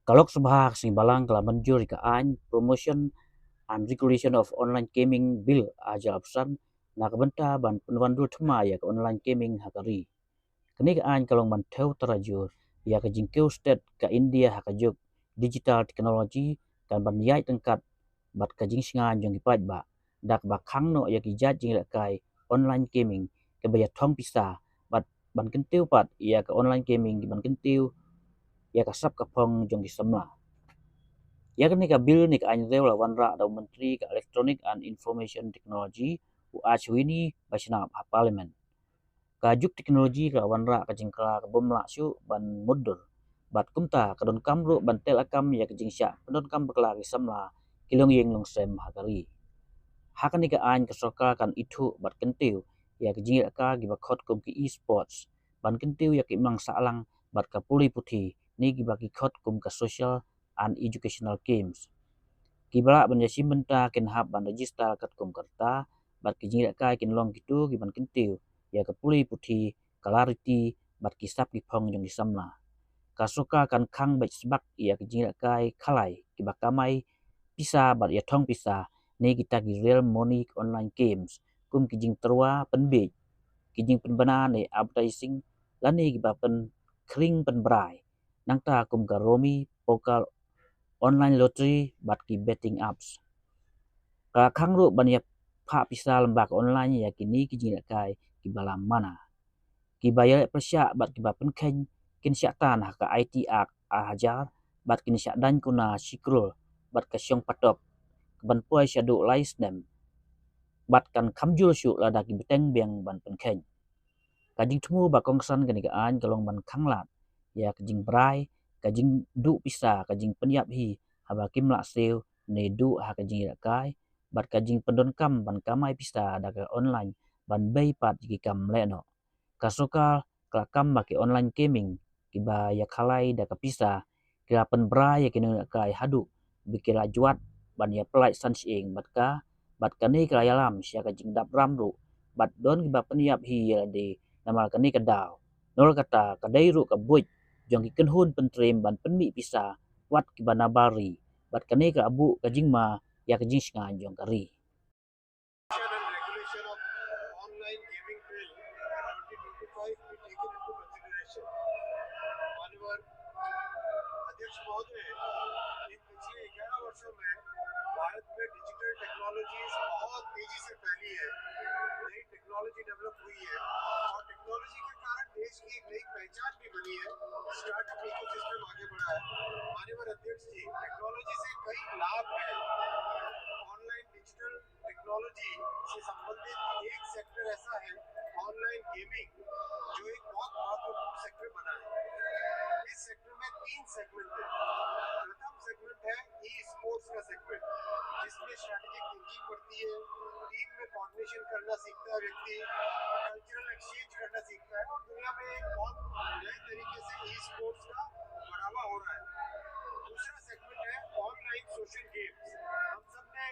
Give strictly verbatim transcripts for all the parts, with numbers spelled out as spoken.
Ka Lok Sabha ka Sngi Balang ka la mynjur ïa ka aiñ Promotion and Regulation of Online Gaming Bill ar hajar arphew san na ka bynta ban pynwandur thymmai ïa ka online gaming ha ka ri. Kane ka aiñ ka long ban thew tarajur ïa ka jingkiew stet ka India ha ka juk digital technology, kan ban ïaid ryngkat bad ka jingshngaiñ jong ki paidbah da kaba khang noh ïa ki jait jingïalehkai online gaming kiba ïathong pisa, bad ban kyntiew pat ïa ka online gaming kiban kyntiew ïa ka sap ka phong jong ki samla. Ïa kane ka bill ne ka aiñ riew la wanrah da u Myntri ka Electronic and Information Technology, u Ashwini Vaishnaw, ha Parliament. Ka juk technology ka la wanrah ka jingkylla ka bym lah shuh ban mutdur, bad kumta ka donkam ruh ban teh lakam ïa ka jingshah pyndonkam bakla ki samla, ki longïing longsem ha ka ri. Ha kane ka aiñ ka sorkar kan ithuh bad kyntiew ïa ka jingïalehkai kiba khot kum ki e-sports, ban kyntiew ïa ka imlang sahlang bad ka pule puthi ne kiba ki khot kum ka social and educational games. Kiba lah ban ïashim bynta kin hap ban register katkum ka rta, bad ki jingïalehkai kin long kito kiban kyntiew ïa ka pule puthi, ka la riti bad ki sap ki phong jong ki samla. Ka sorkar kan khang beit sbak ïa ki jingïalehkai khalai kiba kamai pisa bad ïathong pisa ne kita ki real money online games, kum ki jingtyrwa pynbiej, ki jingpynbna ne advertising, lane kiba pynkhring pynbrai, nangta kum ka rummy poker, online lottery bad ki betting apps. Ka la khang ruh ban ïaphah pisa lyngba ka online ïa kine ki jingïalehkai kiba la mana. Kiba ïaleh pyrshah bad kiba pynkheiñ kin shah tan ha ka I T Act ar hajar, bad kin shah daiñ kuna shi klur bad ka shong patok kaban poi shaduh lai snem, bad kan kham jur shuh lada ki bteng biang ban pynkheiñ. Ka jingthmu ba kongsan kane ka aiñ ka long ban khanglad ïa ka jingbrai, ka jingduh pisa, ka jingpynïap hi haba kim lah siew ne duh ha ka jingïalehkai, bad ka jingpyndonkam ban kamai pisa da ka online ban bei pat ïa ki kam lehnoh. Ka sorkar ka la kam ba ki online gaming kiba ïakhalai da ka pisa ki la pynbrai ïa ki nongïalehkai haduh ba ki la jwat ban ïapyllait san shyieng bad ka, bad kane ka la ïalam sha ka jingdap ram ruh, bad don kiba pynïap hi ïa lade namar kane ka daw. Nalor kata ka dei ruh ka buit jong ki kynhun pyntriem ban pynmih pisa wat kiba nabar ri, bad kane ka la buh ka jingma ïa ka jingshngaiñ jong ka ri. And Regulation of Online Gaming Bill twenty twenty-five be taken into consideration. माननीय अध्यक्ष महोदय, इन पिछले ग्यारह वर्षों में भारत में डिजिटल टेक्नोलॉजीज बहुत तेजी से फैली है, नई टेक्नोलॉजी डेवलप हुई है और टेक्नोलॉजी के कारण देश की एक नई पहचान भी बनी है, स्टार्टअप इकोसिस्टम आगे बढ़ा है। माननीय अध्यक्ष जी, टेक्नोलॉजी से कई लाभ हैं। ऑनलाइन डिजिटल टेक्नोलॉजी से संबंधित एक सेक्टर ऐसा है ऑनलाइन गेमिंग, जो एक बहुत महत्वपूर्ण सेक्टर बना है। इस सेक्टर में तीन सेगमेंट है। प्रथम सेगमेंट है ई स्पोर्ट्स का सेगमेंट, जिसमें स्ट्रेटेजिक थिंकिंग बढ़ती है, टीम में कोऑर्डिनेशन करना सीखता है व्यक्ति, कल्चरल एक्सचेंज करना सीखता है और दुनिया में एक बहुत नए तरीके से ई स्पोर्ट्स का बढ़ावा हो रहा है। दूसरा सेगमेंट है ऑनलाइन सोशल गेम्स। हम सब ने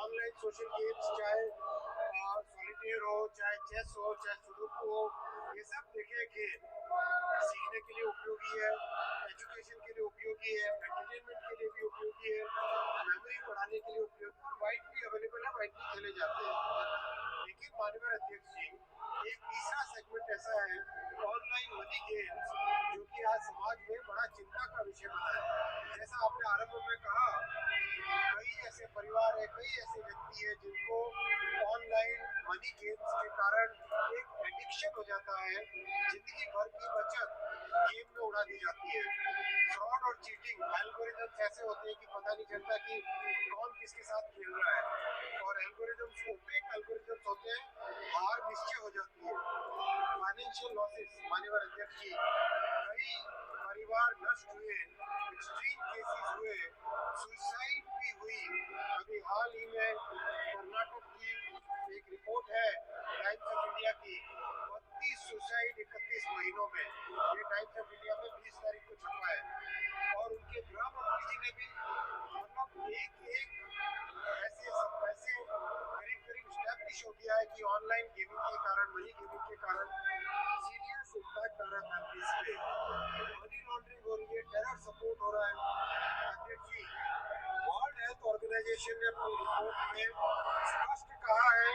ऑनलाइन सोशल गेम्स, चाहे सॉलिटेयर हो, चाहे चेस हो, चाहे सुडोकू हो, ये सब देखे हैं खेल, सीखने के लिए उपयोगी है, एजुकेशन के लिए उपयोगी है, एंटरटेनमेंट के लिए भी उपयोगी है, मेमोरी बढ़ाने के लिए उपयोगी है और वाइडली अवेलेबल है, वाइडली खेले जाते हैं। लेकिन माननीय अध्यक्ष जी, एक तीसरा सेगमेंट ऐसा है ऑनलाइन मनी गेम्स, जो कि आज समाज में बड़ा चिंता का विषय बना है। जैसा आपने आरंभ में कहा, कई ऐसे परिवार है, कई ऐसे व्यक्ति है जिनको ऑनलाइन मनी गेम्स के कारण एक एडिक्शन हो जाता है, जिंदगी भर की बचत गेम में उड़ा दी जाती है। फ्रॉड और चीटिंग, एल्गोरिदम्स ऐसे होते हैं कि पता नहीं चलता कि कौन किसके साथ खेल रहा है, और एल्गोरिदम्स ओपेक एल्गोरिदम्स होते हैं, हार निश्चय हो जाती है। फाइनेंशियल लॉसेस, माननीय अध्यक्ष जी, कई परिवार नष्ट हुए, एक्सट्रीम केसेस हुए, सुसाइड भी हुई। अभी हाल ही में कर्नाटक की एक रिपोर्ट है टाइम्स ऑफ इंडिया की, बत्तीस सुसाइड इकतीस महीनों में। ये टाइम्स ऑफ इंडिया में बीस तारीख को छपा है। और उनके गृह मंत्री जी ने भी, मतलब, एक एक ऐसे सब ऐसे करीब करीब स्टैब्लिश हो गया है कि ऑनलाइन गेमिंग के कारण, मनी गेमिंग के कारण सीरियस इम्पैक्ट आ रहा है फैमिलीज पे। मनी लॉन्ड्रिंग हो रही है, टेरर सपोर्ट हो रहा है, एसोसिएशन ने अपनी रिपोर्ट में स्पष्ट कहा है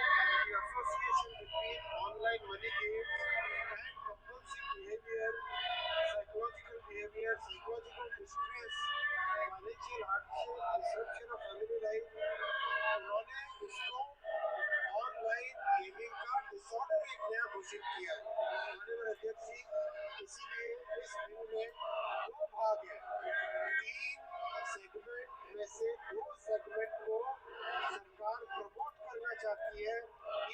कि association between online money games and compulsive behavior, psychological behavior, psychological distress, financial hardship, disruption of family life, उन्होंने इसको ऑनलाइन गेमिंग का डिसऑर्डर एक नया घोषित किया है। माननीय अध्यक्ष जी, इसीलिए इस बिल में दो भाग है, तीन सेगमेंट में से दो सेगमेंट को सरकार प्रमोट करना चाहती है,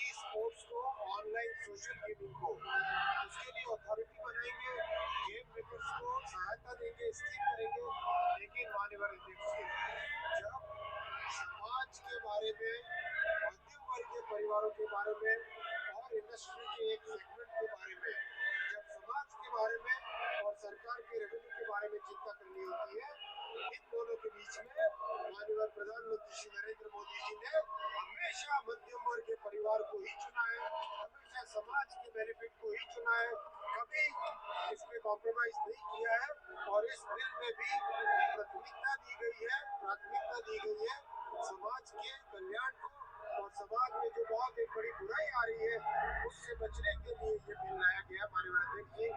ई स्पोर्ट्स को, ऑनलाइन सोशल गेमिंग को। उसके लिए अथॉरिटी बनाएंगे, गेम मेकर्स को सहायता देंगे, स्कीम करेंगे। लेकिन माननीय अध्यक्ष जी, जब समाज के बारे में, मध्यम वर्ग के परिवारों के बारे में और इंडस्ट्री के एक सेगमेंट के बारे में, जब समाज के बारे में और सरकार के रेवेन्यू के बारे में चिंता करनी होती है, इन दोनों के बीच में माननीय प्रधानमंत्री श्री नरेंद्र मोदी जी ने हमेशा मध्यम वर्ग के परिवार को ही चुना है, हमेशा समाज के बेनिफिट को ही चुना है, कभी इसमें कॉम्प्रोमाइज नहीं किया है। और इस बिल में भी प्राथमिकता दी गई है, प्राथमिकता दी गई है समाज के कल्याण को, और समाज में जो बहुत एक बड़ी बुराई आ रही है, उससे बचने के लिए ये बिल लाया गया। माननीय अध्यक्ष जी,